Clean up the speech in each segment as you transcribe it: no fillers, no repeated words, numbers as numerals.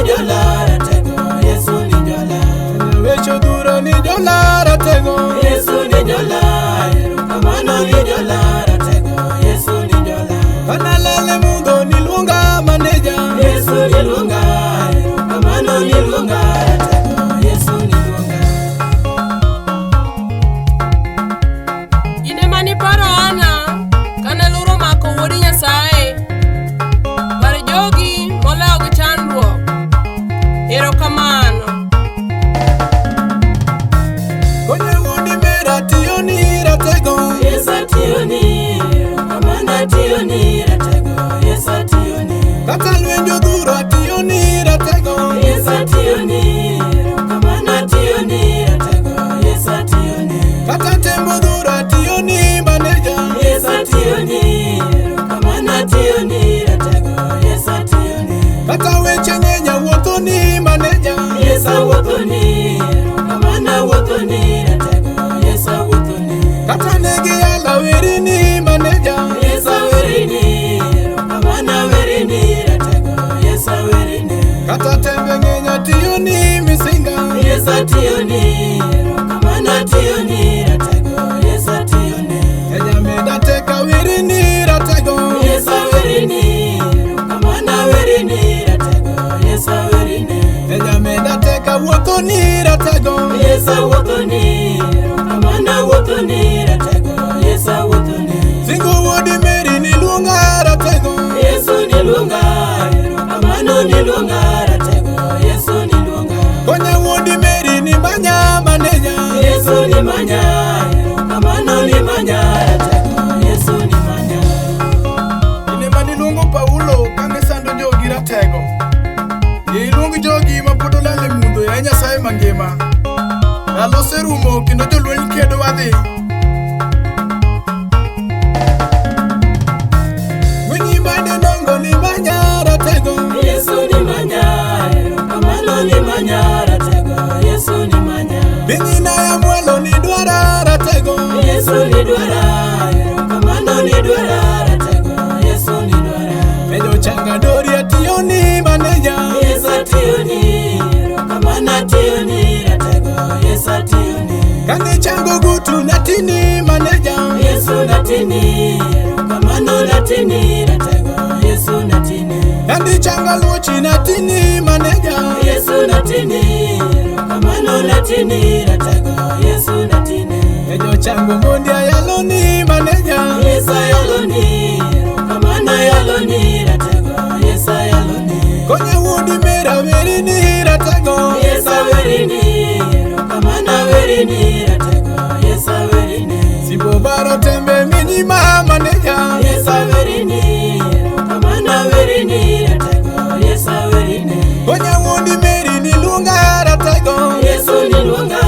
jola ratego, Yesu ni jola. Weche odhuro ni jola ratego. Yesu ni jola, erokamano ni jola ratego, Yesu ni jola. Kanalale mudho niluonga maneja. Yesu niluonga, erokamano niluonga ratego, Yesu niluonga. In ema niparo Ana kane luoro omako wuod Nyasaye. Par jogi molewo gi chandruok. Erokamano. Konye wuodi mera tiyo ni ratego. Yesu atiyoni, erokamano atiyoni ratego, Yesu atiyoni. Kata lwenj odhuro atiyo ni ratego. Yesu atiyoni, erokamano atiyoni ratego, Yesu atiyoni. Kata tembo odhuro atiyo ni maneja. Yesu atiyoni, erokamano atiyoni ratego, Yesu atiyoni. Kata weche ng'eny awuotho ni maneja. Yesu awuothoni, erokamano awuothoni ratego, Yesu awuothoni. Kata ne giyala weri ni maneja. Yesu awerini, erokamano awerini ratego, Yesu awerini. Kata tembe ng'eny atiyo ni misinga. Yesu atiyoni, erokamano atiyoni ratego, Yesu atiyoni. Enyameda teka weri ni ratego. Yesu awerini, erokamano awerini ratego, Yesu awerini. Enyameda teka wuotho ni ratego. Yesu awuothoni, erokamano awuothoni ratego, Yesu awuothoni. Singo wuodi meri niluonga ratego. Yesu niluonga, erokamano niluonga ratego, Yesu niluonga. Konya wuodi meri ni manya maneja. Yesu nimanya, erokamano nimanya ratego, Yesu nimanya. In ema niluongo Paulo kane sando jogi ratego. Yie iluong jogi mapod olal e mudho yaye Nyasaye mangima. Ndalo oserumo kendo jolweny kedo wadhi. Winyi mane nongo ni manya ratego. Yesu nimanya, erokamano nimanya ratego, Yesu nimanya. Pinyina ya mwalo ni dwara ratego. Yesu nidwara, erokamano nidwara ratego, Yesu nidwara. Ejo changa dori atiyo ni maneja. Yesu atiyoni, erokamano atiyoni ratego, Yesu atiyoni. Kane chango gutu natini maneja. Yesu natini, erokamano natini ratego, Yesu natini. Kandi changa luochi natini maneja. Yesu natini, erokamano natini ratego, Yesu natini. Ejo chango mondi ayalo ni maneja. Yesu ayaloni, erokamano ayaloni ratego, Yesu ayaloni. Konya wuodi mera weri ni ratego. Yesu awerini, erokamano awerini ratego, Yesu awerini. Simbo baro tembe minyima maneja. Yesu awerini, erokamano awerini ratego, Yesu awerini. Konya wuodi meri niluonga ratego. Yesu niluonga,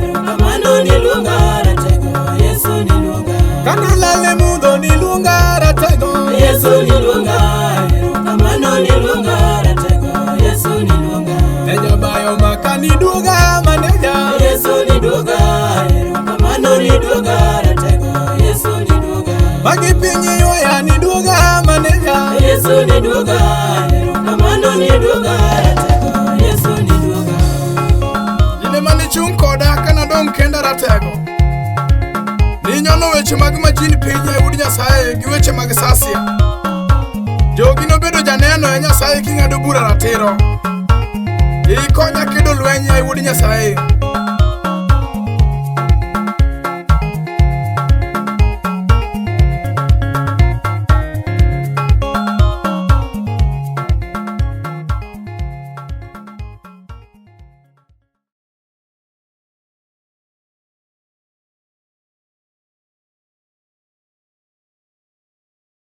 erokamano niluonga ratego, Yesu niluonga. Kana lale mudho niluonga ratego. Yesu niluonga, erokamano niluonga ratego, Yesu niluonga. Ejabayo maka niduoga maneja. Yesu niduoga, erokamano niduoga ratego, Yesu niduoga. Magi piny ywaya niduoga maneja. Yesu niduoga, erokamano niduoga ratego, Yesu niduoga. In ema nichung' koda kanadong' kenda ratego. Ninyono weche mag majin piny e udi Nyasaye gi weche mag sasia. Jogi nobedo janeno e Nyasaye king'ado bura ratiro. Ikonya kedo lweny e udi Nyasaye.